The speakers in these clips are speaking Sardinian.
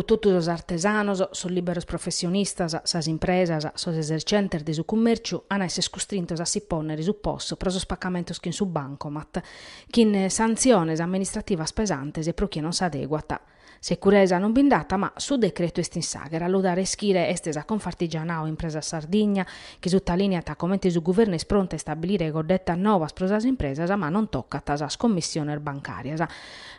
pacu totu sos artesanos, sos liberos professionistas, sas impresas, sos esercentes de su cummèrciu an a esser custrintos a si pònnere su POS pro sos pacamentos chin su bancomat, chin santziones amministrativas pesantes pro chie non s'adeguat. Securesa non bi nd'at ma su decretu est in s'àghera, a lu dare a ischire est sa Confartigianao Impresas Sardigna, chi sutalìniat comente su guvernu est prontu a istabilire goddetas novas pro sas impresas ma non tocat sas commissiones bancàrias.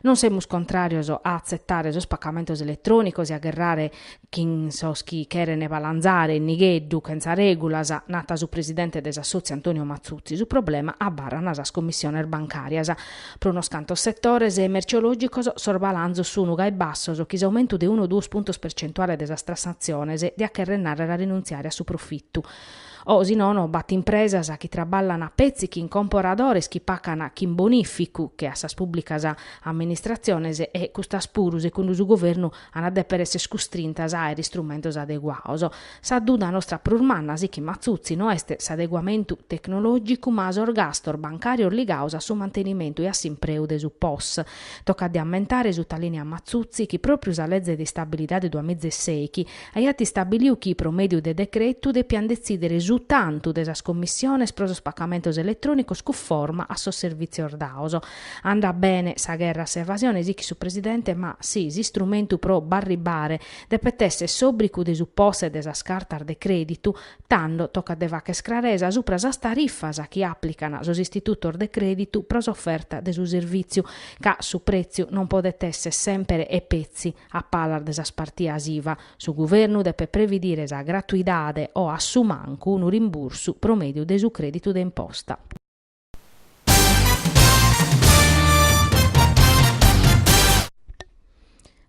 Non semus contràrios a atzetare sos pacamentos eletrònicos e a gherrare chin sos chi cheren balanzare in nigheddu chentza règulas, nat su presidente de s'assòtziu Antonio Matzutzi, su problema abarran sas commissiones bancàrias. Pro unos cantos setores merceològicos sos balanzos sun gai bassos chi s'aumentu de unu o duos puntos percentuales de sas transatziones diat cherrer nàrrere a rinuntziare a su profitu. O si nono b'at impresas chi traballan petzi chin comporadores chi pacan chin bonìficu che a sas pùblicas amministratziones e custas puru, segundu su guvernu, an a dèpere esser custrintas a àere istrumentos adeguados. Sa duda nostra prus manna, sichit Matzutzi, no est s'adeguamentu tecnològicu ma sos gastos bancàrios ligados a su mantenimentu e a s'impreu de su POS. Tocat de ammentare, sutalìniat Matzutzi, chi pròpriu sa leze de istabilidade duamizesèichi aiat istabiliu chi, pro mèdiu de decretu, depiant detzìdere su tantu de sas commissiones pro sos pacamentos eletrònicos cunforma a sos servìtzios dados. Andat bene sa gherra a s'evasione, sichit su presidente, ma si s'istrumentu pro b'arribare depet èssere s'òbricu de su POS e de sas cartas de crèditu, tando tocat de fàghere craresa supra sas tarifas chi àplican sos istitutos de crèditu pro s'oferta de su servìtziu, ca su prètziu non podet èssere semper e petzi a palas de sas partias IVA. Su guvernu depet previdire sa gratuidade o a su mancu unu rimbursu pro mèdiu de su crèditu de imposta.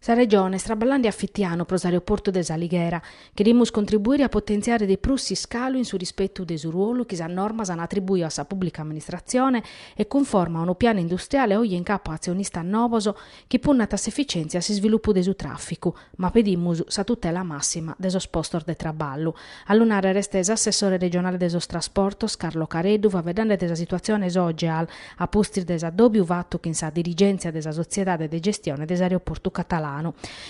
Sa Regione est traballende a fitianu pro s'aeroportu de S'Alighera. Cherimus contribuire a potentziare de prus s'iscalu in su rispetu de su ruolu chi sas normas an atribuidu a sa pùblica amministratzione e cunforma a unu pianu industriale oje in capu a atzionistas novos chi punnat a s'eficèntzia e a s'isvilupu de su tràficu, ma pedimus sa tutela màssima de sos postos de traballu. A lu nàrrere est s'assessore regionale de sos trasportos, Carlo Careddu, faeddende de sa situatzione Sogeaal, a pustis de s'addòbiu fatu chin sa dirigèntzia de sa sotziedade de gestione de s'aeroportu catalanu.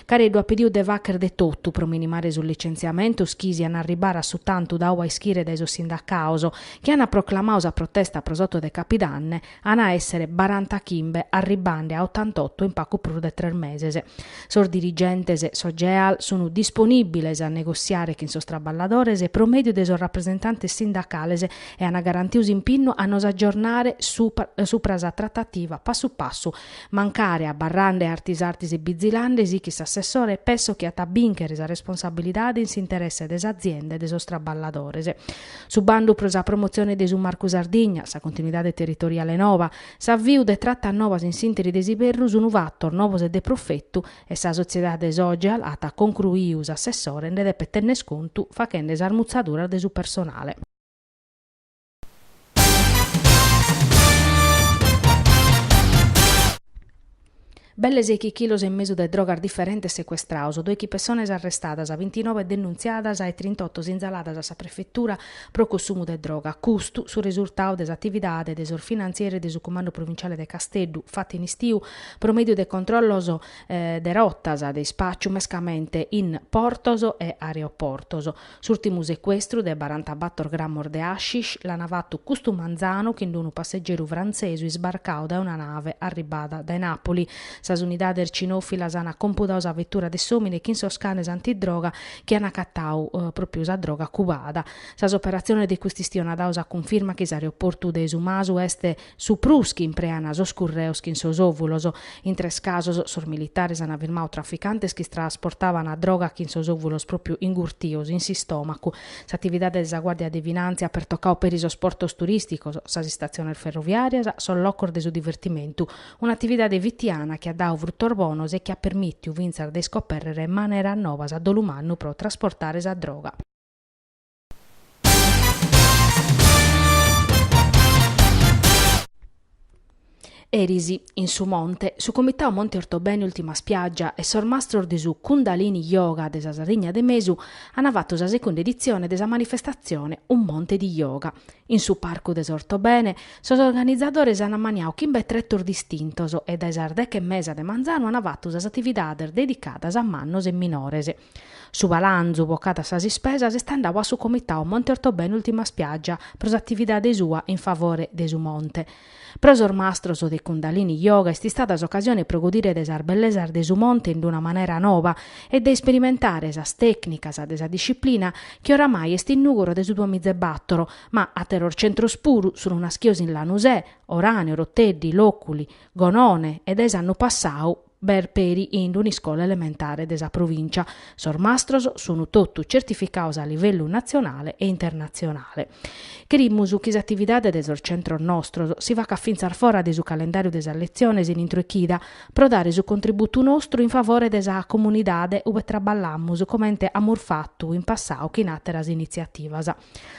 Careddu at pedidu de fàghere de totu pro minimare sos licentziamentos chi, si an a arribbare a su tantu dadu a ischire dae sos sindacados chi an proclamadu sa protesta pro s'oto de capidanne, An a èssere barantachimbe, arribbende a otantoto in pacu prus de tres meses. Sos dirigentes Sogeaal sunt disponìbiles a negossiare chin sos traballadores pro mèdiu de sos rapresentantes sindacales e an garantidu s'impinnu a nos agiornare supra sa tratativa passu passu, mancari abarrende artis artis e bizilande, sichit s'assessore, pesso chi at a bìnchere sa responsabilidade in s'interesse de s'azienda e de sos traballadores. Su bandu pro sa promotzione de su Marcu Sardigna, sa continuidade territoriale nova, s'aviu de tratas novas in s'ìnteri de s'iberru sunt fatos novos e de profetu e sa sotziedade Sogeaal, at concruiu s'assessore, nde depet tenner contu faghende sas mutzaduras de su personale. Belle sèichi chilos e mesu de drogas diferentes secuestrados, dòichi pessones arrestadas, bintinoe denuntziadas e trintoto sinzaladas a sa prefetura pro cossumu de droga. Custu su resurtadu de s'atividade de sos finantzieres de su Cumandu Provinciale de Casteddu, fata in istiu pro mèdiu de controllos de rotas de ispàciu mescamente in portos e aeroportos. S'ùrtimu secuestru de barantabator gramos de hashish l'ant fatu custu manzanu chin unu passegeru frantzesu isbarcadu dae una nave arribbada dae Nàpoli. Sas unidades cinòfilas ant compudadu sa vetura de s'òmine chin sos canes antidroga chi ant acatadu pròpiu sa droga cubada. Sas operatziones de cust'istiu ant dadu sa cunfirma chi s'aeroportu de Su Masu est su prus chi imprean sos curreos chin sos òvulos. In tres casos sos militares an firmadu traficantes chi trasportaban droga chin sos òvulos pròpiu ingurtios in s'istòmacu. S'atividade de sa Guàrdia de Finàntzia at pertocadu peri sos portos turìsticos, sas istatziones ferroviàrias, sos locos de su divertimentu. Un'atividade fitiana chi at dadu frutos bonos e chi at permìtiu fintzas de iscopèrrere maneras novas a dolu mannu pro trasportare sa droga. Eris, in su Monte, su Comitau Monte Ortobene Ultima Spiaggia e sos mastros de su Kundalini Yoga de sa Sardigna de Mesu ant fatu sa segunda editzione de sa manifestatzione Un Monte di Yoga. In su Parcu de s'Ortobene, sos organizadores ant ammaniadu chimbe tretos distintos e dae sas deche e mesa de manzanu ant fatu sas atividades dedicadas a mannos e minores. Su balanzu, bocadas sas ispesas, est andadu a su Comitau Monte Ortobene Ultima Spiaggia pro s'atividade sua in favore de su monte. Pro sos mastros de Kundalini Yoga est istada s'ocasione pro godire de sas bellesas de su monte in una manera noba e de isperimentare sas tècnicas de sa disciplina chi oramai est in Nùgoro de su duamizaebatoro, ma àteros centros puru sunt naschidos in Lanusè, Orane, Oroteddi, Lòculi, Gonone e dae s'annu passadu b'est peri in un'iscola elementare de sa provìncia. Sos mastros sun totu certificados a livellu natzionale e internatzionale. Cherimus chi s'atividade de sos centros nostros si facat fintzas fora de su calendàriu de sas letziones in intro 'e chida, pro dare su contributu nostru in favore de sa comunidade ue traballamus comente amus fatu in passadu chin àteras initziativas.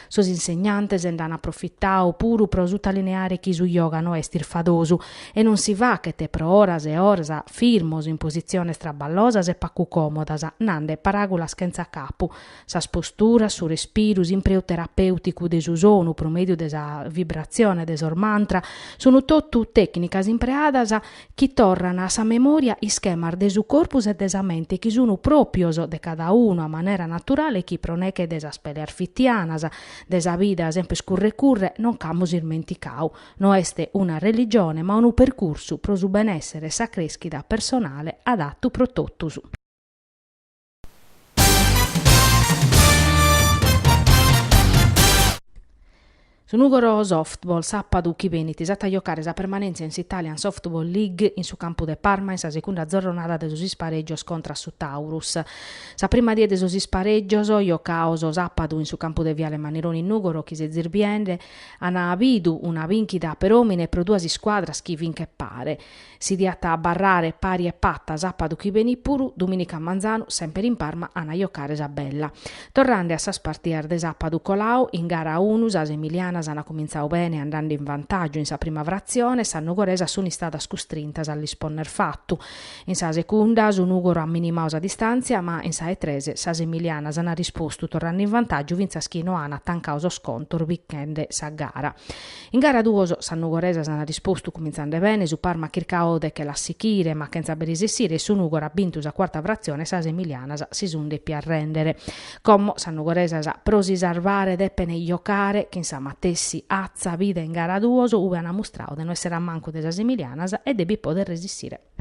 Sos insegnantes nd'an aprofitadu puru pro sutalineare chi su yoga no est irfadosu e non si faghet pro oras e oras firmos in positziones traballosas e pagu còmodas, nande paràgulas chentza capu. Sas posturas, su respiru, s'impreu terapèuticu de su sonu pro mèdiu de sa vibratzione de sos mantra sun totu tècnicas impreadas chi torran a sa memòria ischemas de su corpus e de sa mente chi sun pròpios de cada unu a manera naturale e chi pro neche de sas peleas fitianas de sa vida semper curre curre non ch'amus ismenticadu. No est una religione ma unu percursu pro su benèssere e sa crèschida personale adatu pro totus. Su Nùgoro Softball sàpadu chi benit s'at a giocare sa permanèntzia in s'Italian Softball League in su campu de Parma in sa segunda zorronada de sos isparègios contra a su Taurus. Sa prima die de sos isparègios, giocados sàpadu in su campu de Viale Mannironi in Nùgoro chi sezis biende, ant bidu una bìnchida peròmine pro duas iscuadras chi fin che pare. Si diat abarrare pari e pata sàpadu chi benit puru, dumìnica a manzanu, semper in Parma, an a jocare sa bella. Torrande a sas partias de sàpadu colau, in gara unu sas emilianas an cumintzadu bene andande in vantàgiu in sa prima fratzione, sas nugoresas sun istadas custrintas a lis ponner fatu. In sa segunda su Nùgoro at minimadu sa distàntzia, ma in sa 'e tres sas emilianas an rispostu torrande in vantàgiu fintzas chi no an tancadu sos contos binchende sa gara. In gara duos sas nugoresas an rispostu cumintzande bene, su Parma at chircadu de che las sichire ma chentza bi resessire e su Nùgoro at bintu sa cuarta fratzione e sas emilianas si sun depias rèndere. Como sas nugoresas pro si sarvare depen jocare chin sa matessi atza bida in gara duos ue an mustradu de no èssere a mancu de sas emilianas e de bi poder resissire.